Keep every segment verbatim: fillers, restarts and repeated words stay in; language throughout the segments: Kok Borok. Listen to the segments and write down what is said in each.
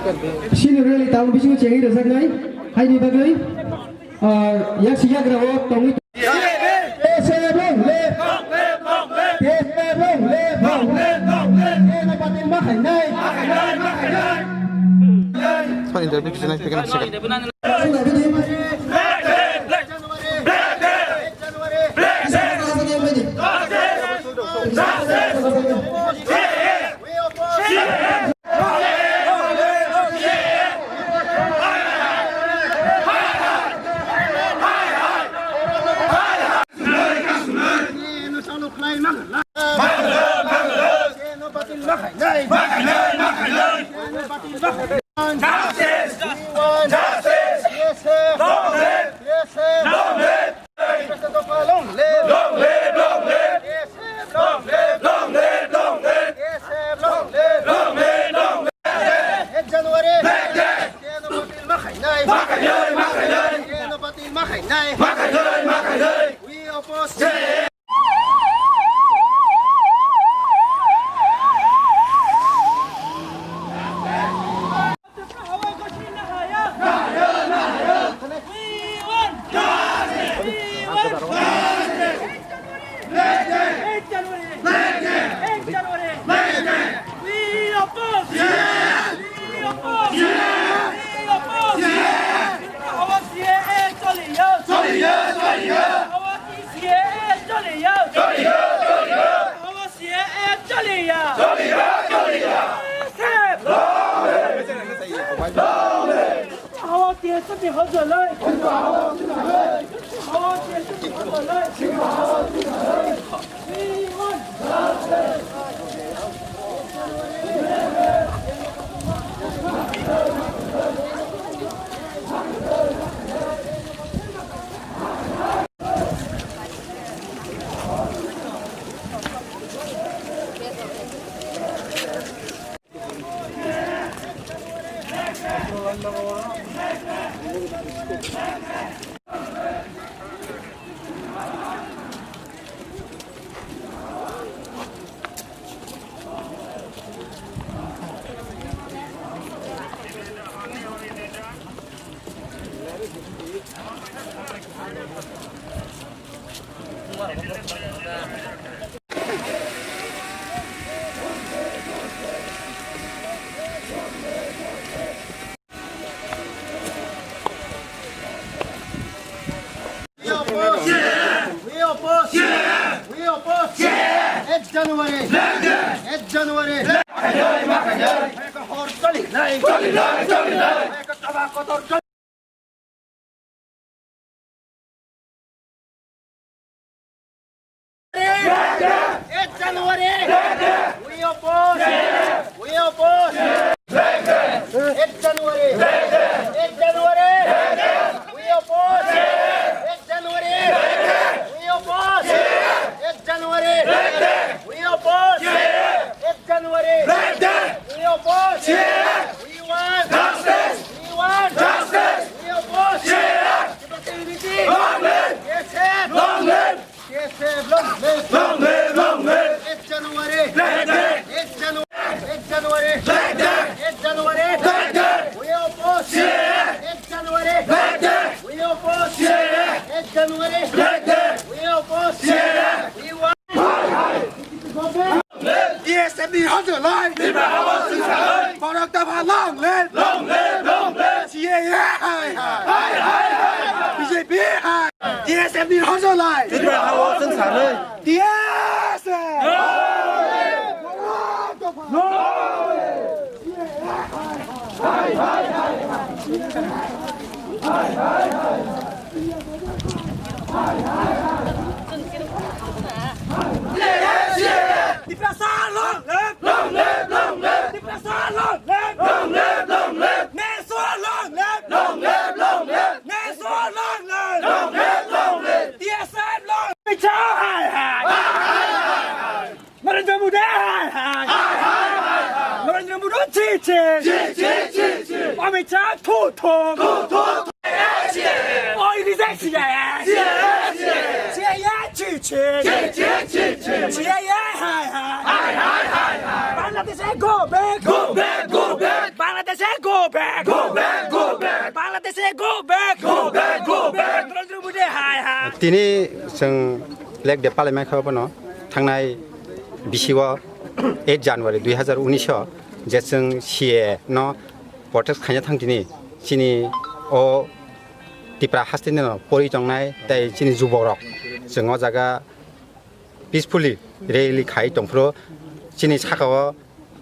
Sini rally town bisingo chengwi rwjaknai, haini bagwi, ah, yak si yagra o tongwi. T S F long live! T S F long live! T N F patil ma khainai! Sir, interview kisa nai, second, second. Justice! Justice! Yes, sir. Long live! Yes, sir. Long live! Long live, long live! Yes, sir. Long live! Long live, long live! Yes, sir. Long live! Long live, long live! Ek January! Black Day! T N F patil ma khainai! Ma khainai, ma khainai! T N F patil ma khainai! Ma khainai, ma khainai! We oppose! Hawa tiya sami hojolai. Hawa tiya sami hojolai. We oppose! We oppose! We oppose! Ek January! Ek January! Hor choli nai! Choli nai! Choli nai! Ek January! Ek January! We oppose! We oppose! Ek January! Ek January! We oppose! Ek January! We oppose! Ek January! We oppose! Ek January! We oppose! We want! Justice! We want! Justice! We oppose! Long live! Yes, sir! Long live! Yes, sir, long live! Long live, long live! Ek January! Black Day! Ek Janu-, Ek January! Black Day! Ek January! Black Day! We oppose! C A A! Ek January! Black Day! We oppose! C A A! Ek January! Black Day! We oppose! C A A! We want! T S F ni hojolai! Tipra hawa singsa lai! Borok dopha long live! Long live, long live! C A A hai hai! Hai hai hai hai! B J P hai! T S F ni hojolai! Tipra hawa singsa lai! T S F! Tiprasa long live! Long live, long live! Tiprasa long live! Long live, long live! Meso long live! Long live, long live! Meso long live! Long live, long live! T S F long live! Hai hai! Hai hai hai hai! Narendra Modi hai hai! Hai hai hai hai! Narendra Modi chi chi! Chi chi chi chi! Amit Shah thu thu! Thu thu thu! Oi, reject C A A! C A A! C A A! C A A chi chi! Chi chi chi chi! C A A hai hai! Hai hai hai hai! Bangladesh go back! Go back! Go back! Bangladesh Bangladesh go back! Go back, go back! Bangladesh go back! Go back, go back! Narendra Modi hai hai! Tini chwng Black Day palaimai kha bono thangnai bisio eight January dui hazar unis o je chwng C A no protest khaina thang tini chini o Tipra haste no pori tongnai tei chini juborok chwng o jaga peacefully rally khai tongphuru chini saka o,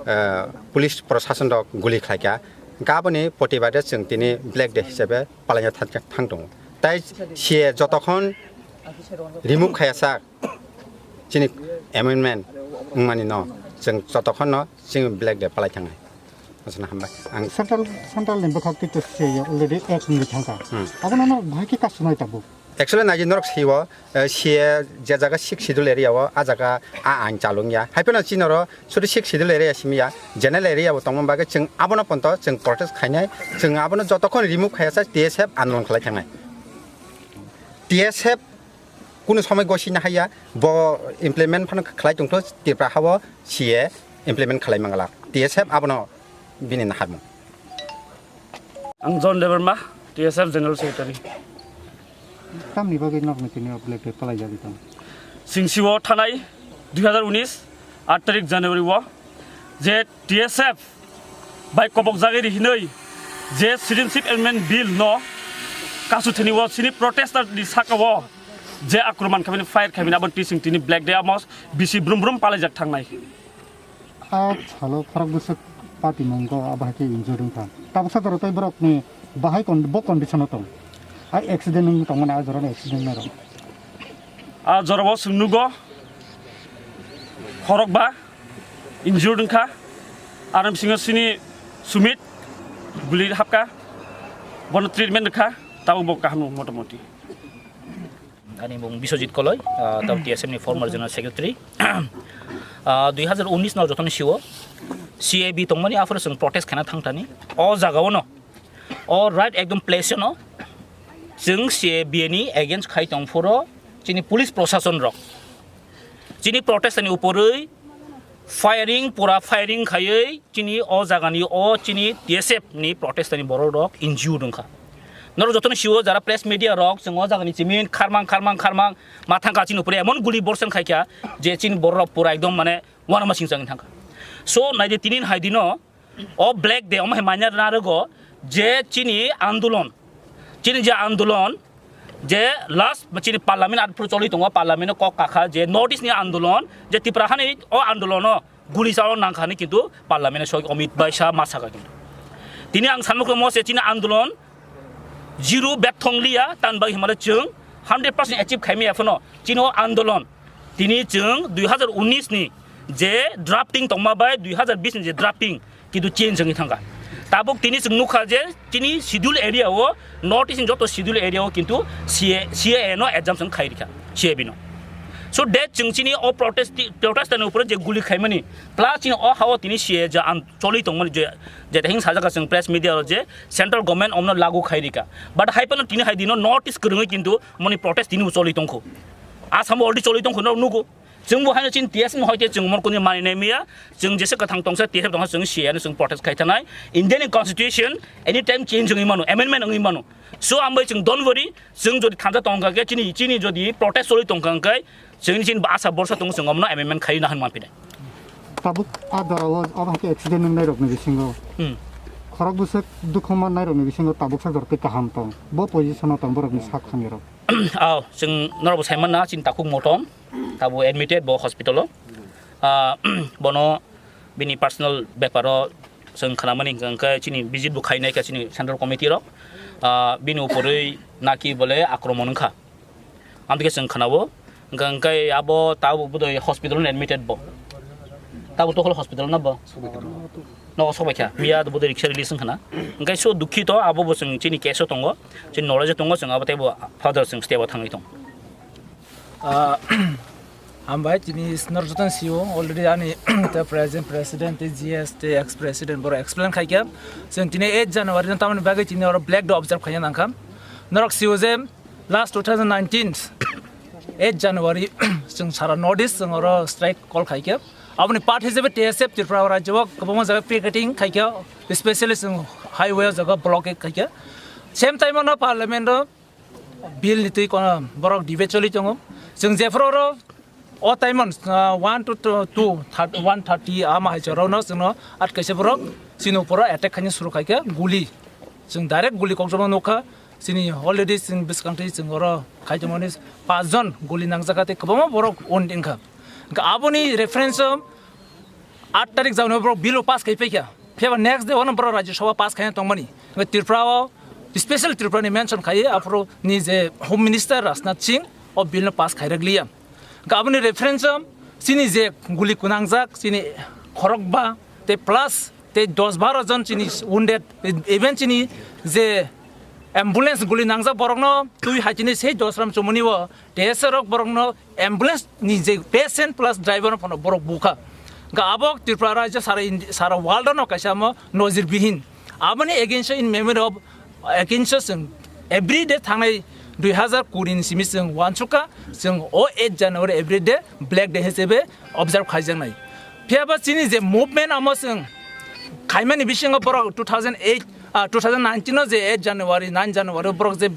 eh, police prosason rok guli khlaikha. Hwnkhe aboni protibade chwng tini Black Day hisabe palaina thang, thang tongo. Tai C A jotokhon remove khaya sak chini amendment wngmani no chwng jotokhon no chini Black Day palai thangnai. Asana hambai. Ang central, central ni bwkhak twi to C A already act wngwi thangkha. Hmm. Abono no bahai khe kasunai tabuk. Actually, naidi norok siwo, eh, C A je jaga six schedule area o, a jaga a ain chalung ya. Hai phano chini oro sudu six schedule area simi ya, general area bo tongma bagwi chwng abono ponto chwng protest khainai, chwng abono jotokhon remove khaya sa T S F andolon khlai thangnai. T S F kunu somoi gosina haiya, bo implement phano khlai tongtho Tripura hao C A implement khlai mangala. T S F abono bini naharmung. Ang John Debbarma, T S F General Secretary. Tamni bagwi nokni tini o Black Day palai jagwi tong? Singsiwo thanai dui hazar unis, aat tarik January o, je T S F bai kobok jagwi ri hinwi je Citizenship Amendment Bill no kasu thani o sini protester ni saka o je akraman khamani fire khamani abo tising tini Black Day amo bisi brum brum palai jak thangnai. A salo khorok bwswk patimung go abo hai khe injured wngkha. Tabuksa jora tei borokni bahai kon-, bo condition o tong. A accident wngwi tongmani a jorani accident nairok. A jorao chwng nugo khorokba injured wngkha. Aro bisingo chini Sumit guli hapkha. Bono treatment rwkha. Tabuk bo kaham motamoti. Ani mung Biswajit Koloi, ah, tabo T S F ni former general secretary. Ah, dui hazar unis no jotono siwo C A B tongmani aphuru chwng protest khaina thangthani. O jagao no, o right ekdom place no chwng C A B ni against khai tongphuru chini police prosason rok chini protest ni upori firing, pura firing khaiwi chini o jagani o chini T S F ni protest ni borok rok injured wngkha. Norok jotono siwo jara press media rok chwng o jagani chimin kharmang kharmang kharmang ma thangkha chini upre emon guli borsen khaikha je chini borok rok pura ekdom mane uanama singchang thangkha. So naidi tinin haidino o Black Day omo hai manya narwgo je chini andolon, chini je andolon je last chini parliament atphuru choli tongo, parliament o kok kakha je North East ni andolon je Tripura hani o andolon o guli chalo nangkha hinwi kintu parliament o soi Amit Bhai Shah ma saka kintu. Tini ang sanmukhe mo se chini andolon zero bethong liya tan bai himale chwng hundred percent achieve khaimaya phano chini o andolon tini chwng dui hazar unis ni je drafting tongma bai dui hazar bis ni je drafting kintu change wngwi thangkha. Tabuk tini chwng nukha je chini schedule area o, North East ni joto schedule area o kintu C A, C A A no exemption khai rikha, C A B no. So that chwng chini o protest, protest ni upore je guli khaimani, plus chini o hao tini C A A je an choli tongmani je, je hing sajak chwng press media o je central government omno lagu khai rikha. But hai phano tini hai dino North East kwrwngwi kintu moni protest tini bo choli tongkho. Assam o already choli tongkho no nugo. Chwng bo haino chini T S F ni hoite chwng mon kuni mani nai miya, chwng jesa kwthang tongsa T S F tongsa chwng C A A no chwng protest khai thanai. Indian constitution anytime change wngwi mano, amendment wngwi mano. So ambai chwng don't worry, chwng jodi thansa tongkha khe chini, chini jodi protest choli tongkha khe chwng chini asa borsa tongo chwng omno amendment khai na hwn manpinai. Tabuk a dora o abo hakhe accident wngnai rokni bisingo. Hmm. Khorok bwswk dukhu mannai rokni bisingo tabuk sa jora tei kaham tong. Bo position o tong borokni sak hamya rok. Aw, chwng norok bo sai manna chini takhuk motom. Tabuk admitted bo hospital o. Ah, bono bini personal bepar o chwng khnamani hwnkha hwnkhe chini visit bo khainai kha chini central committee rok. Ah, bini upori naki bole akromon wngkha. Amtwkhe chwng khnao hwnkha hwnkhe abo tabuk bodoi hospital o admitted bo. Tabuk Tokhol hospital no bo? Nogo sobaikha. Miya bodoi riksa release wngkhana. Hwnkhe so dukhito abo bo chwng chini case o tongo. Chini knowledge o tongo chwng abo teibo further chwng step o thangwi tongo. Ah, hambai, chini norok jotono sio, already ani te present president, te G S, te ex president, borok explain khaikha. Chwng tini eight January no tamoni bagwi tini oro Black Day observe khaina nangkha. Norok sio je last two thousand nineteen, eight January, chwng sara North East chwng oro strike call khaikha. Aboni part hisabe T S F Tripura rajyo o kwbangma jaga picketing khaikha, especially chwng highway o jaga blockade khaikha. Same time o no parliament o bill ni twi kono borok debate choli tongo. Chwng jephuru oro o time on, ah, one to two, two, thir-, one thirty ama hai choro no chwngno at kaisa borok chini uporo attack khaina suru khaikha, guli. Chwng direct guli kokjama nukha. Chini already chwng bwskang twi chwng oro khai tongmani pach jon guli nangjak kha tei kwbangma borok wound wngkha. Hwnkhe aboni reference o aat tarik jauni borok bill o pass khai paikha. Phiya ba next day ono borok Rajya Sabha pass khaina tongmani. Hwnkhe Tripura o special Tripura ni mention khai aphuru ni je Home Minister Rajnath Singh o bill no pass khai rwkliya. Hwnkhe aboni reference o chini je guli kwnangjak chini khorokba tei plus tei dos baro jon chini wounded, even chini je ambulance guli nangjak borokno twi hai chini sei dos ram chumuni o T S F rok borokno ambulance ni je patient plus driver no phano borok bukha. Hwnkhe abo Tripura rajyo sara Indi-, sara world no kaisa mo nojir bihin. Aboni against o in memory of against o chwng every day thangnai dui hazar kuri ni simi chwng uansukha, chwng o eight January every day black day hisabe observe khaijaknai. Phiya ba chini je movement amo chwng khaimani bisingo borok two thousand eight, ah, two thousand nineteen o je eight January, nine January borok je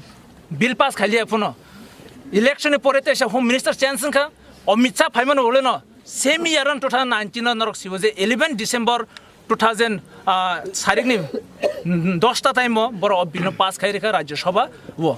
bill pass khailiya phano election ni pore teisa Home Minister change wngkha, Amit Shah phaimani uleno same year on two thousand nineteen o norok sibo je eleven December two thousand, ah, sarikni, mm, dosta time o borok o bill no pass khai rikha Rajya Sabha o.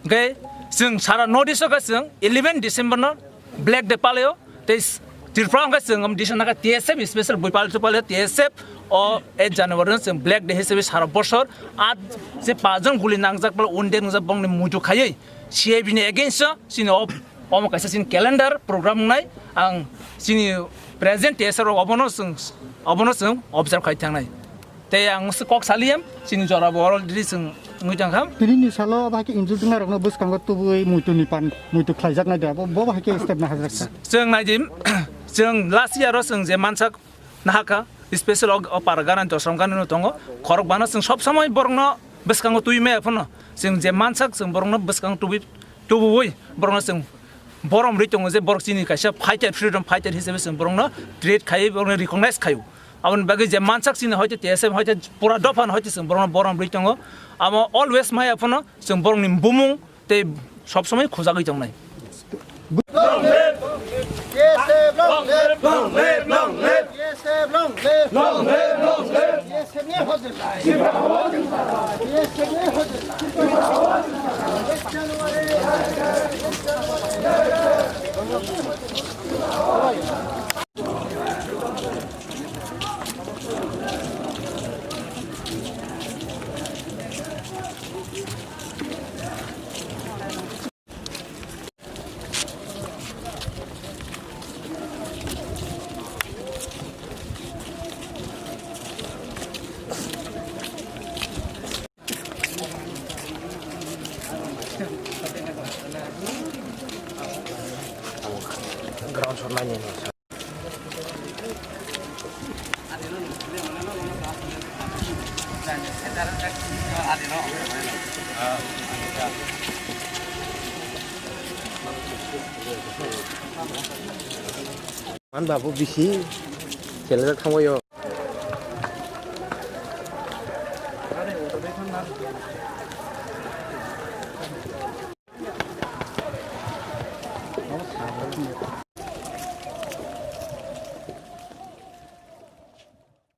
Hwnkhe chwng sara North East o khe chwng eleven December no Black Day palaio. Tei s-, Tripura hwnkhe chwng, um, December naka T S F special bui palaio, palaio T S F o eight January no chwng Black Day hisabe sara bosor a je pach jon guli nangjak pala wounded wngjak bongni muitu khaiwi C I B ni against o chini o Omo kaisa chini calendar program wngnai, ang chini present T S R rok obono chwng, obono chwng observe khai thangnai. Tei ang se kok saliyam chini jora bo already chwng wngwi tongkha. Tini ni salo bahai khe injil tongnairokno bwskango tubui muitu ni pan, muitu khlaijaknai da, bo, bo bahai khe step na hajak kha. Chwng naidi, chwng last year o chwng je mansak nahakha, special o, o para gana, dosram gana no tongo, khorok bana chwng sob somoi borokno bwskango twi maya phano, chwng je mansak chwng borokno bwskango tubui, tubuwi borokno chwng borom rwi tongo je borok chini kaisa fighter, freedom fighter hisabe chwng borokno treat khai, borokno recognize khaio. Aboni bagwi je mansak chini hoite T S F hoite pura dopha no hoite chwng borokno borom rwi tongo. Amo always maya phano chwng borokni bumung tei sob somoi khujagwi tongnai. Long live! T S F long live! Long live, long live! T S F long live! Long live, long live! T S F ni hojilai! T S F ni hojilai! Ground shot naini. Man babu bisi challenge thangbaio.